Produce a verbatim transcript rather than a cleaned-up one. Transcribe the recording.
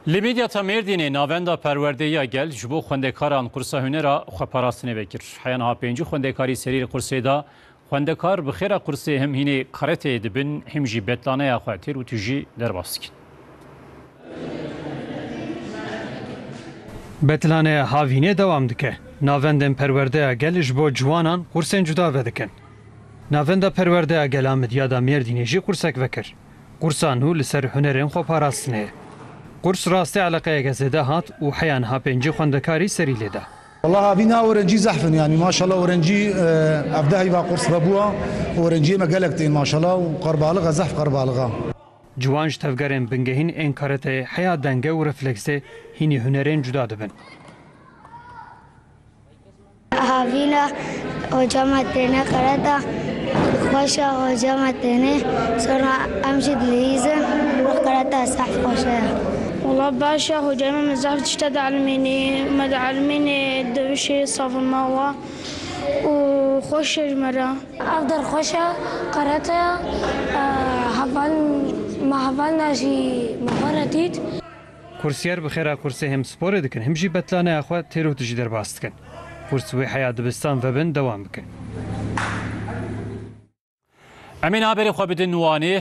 Li Midyata Mêrdînê navenda perwerdeya gel ji bo xwendekaran qursa hunera xweparastinê vekir. Heya niha pêncî xwendekarî serî li qursê da. Xwendekar bi xêra qursê him hînê kareteyê dibin, him jî betlaneya xwe têr û tijî derbas dikin. Betlaneya havînê dewam dike. Navendên perwerdeya gel ji bo ciwanan qursên cuda vedikin. Navenda perwerdeya gela Midyada Mêrdînê jî qursek vekir. Qursa nû li ser hunerên xweparastinê ye. Qurs rastî eleqeyeke zêde hat û heya niha pêncî xwendekarî serî lê da. Wala havîna öğrenci zehf in, yani maşallah öğrenci, e, evde heyva qurs vebûa, öğrenciyê me gelek tên maşallah û qerbalığa zehf qerbalığa. Ciwan ji tevgerên bingehîn ên kareteyê heya denge û refleksê hînî hunerên cuda dibin. Havîna hoca me têne qereta xweş e, hoca me têne, sonra em jî dilihîzin, kareta zehf xweş e. Wala baş e, hocayê me, me zehf tişta dielmînî, me dielmînê devişê savunma wa û xweş e ji me re. Ev der xweş e, kareta ye, e, heval, me hevalna jî me xwe re dît. Kursiyer bi xêra kursê hem sporê dikin, hem jî betlaneya xwe têr û tijî derbas dikin. Kurs wê heya dibistan vebin dewam bikin. Em ê naberê xwe bidin Wanê.